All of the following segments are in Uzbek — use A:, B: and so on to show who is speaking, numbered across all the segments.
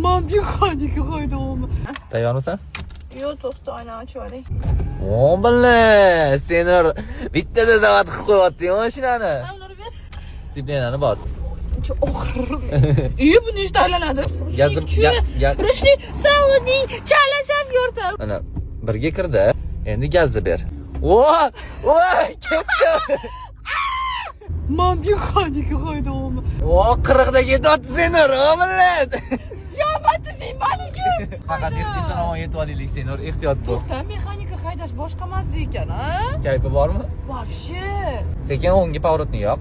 A: Man mexanika haydayapman.
B: Tayyormisan?
A: Yo'q, to'xta, oynani ochib olay.
B: O, billa, Senur bittada zavod qilib qo'yapti mashinani.
A: Uni ber.
B: Сцепление ni bos.
A: Og'ir. Iye, bu nechta aylanadi?
B: Gazim
A: Ручной savoding chalashab ko'rsam.
B: Mana birga kirdi. Endi gazni ber. O, o, ketdi.
A: Man mexanika haydayapman.
B: O, 40 da ketyapti Senur, o, millat.
A: Ziyomatni sen maniki.
B: Faqat eson omon yetib olaylik, Senur, ehtiyot bo'l.
A: To'xta, mexanika haydash boshqa mazza ekan, a?
B: Kayfi bormi?
A: Вообще.
B: Sekin o'ngga поворот ni yoq.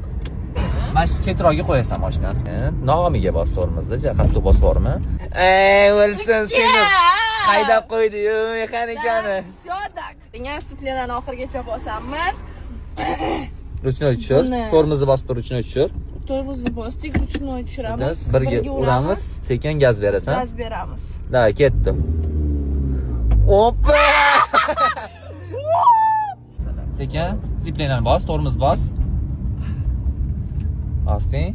B: Mana shu chetroqga qo'yasan mashinani. Nog'amiga bos tormozni, qattiq bosib yuborma. Ey, o'lsin Senur. Haydab qo'ydi-yu mexanikani.
A: Всё, так. Degan сцепление ni oxirigacha bosamiz.
B: Ручной tushir, tormozni bosib tur, ручной tushir.
A: Tormozni bosdik, ручной tushiramiz.
B: Birga uramiz, sekin gaz berasan.
A: Gaz beramiz.
B: Да, ketdi. Oppa! Sekin сцепление ni bos, tormoz bos. Bosding.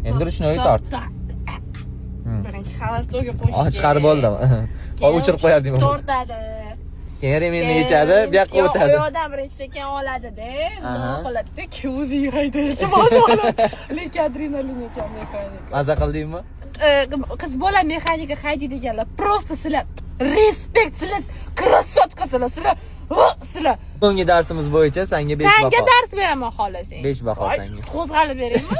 B: Endi ручной tort.
A: Birinchi холостой ga qo'shish.
B: Oh, chiqarib oldim. Hop, o'chirib qo'yardim.
A: Tortadi.
B: Keyin ремень ni yechadi, bu yoqqa
A: Yo'q,
B: o'tadi.
A: u yoqdan birinchi sekin oladida,
B: Aha.
A: qoladida, keyin o'zi haydaydi, iltimos oladi. Lekin adrenalin ekan mexanika.
B: Maza qildingmi?
A: Qiz bola mexanika haydaydiganlar, просто sizlar респект, sizlar красотка sizlar, sizlar sizlar.
B: Bugungi darsimiz bo'yicha senga 5 baho.
A: Sanga dars beraman, xohlasang.
B: 5 baho
A: Ay,
B: senga.
A: Qo'zg'alib beraymi?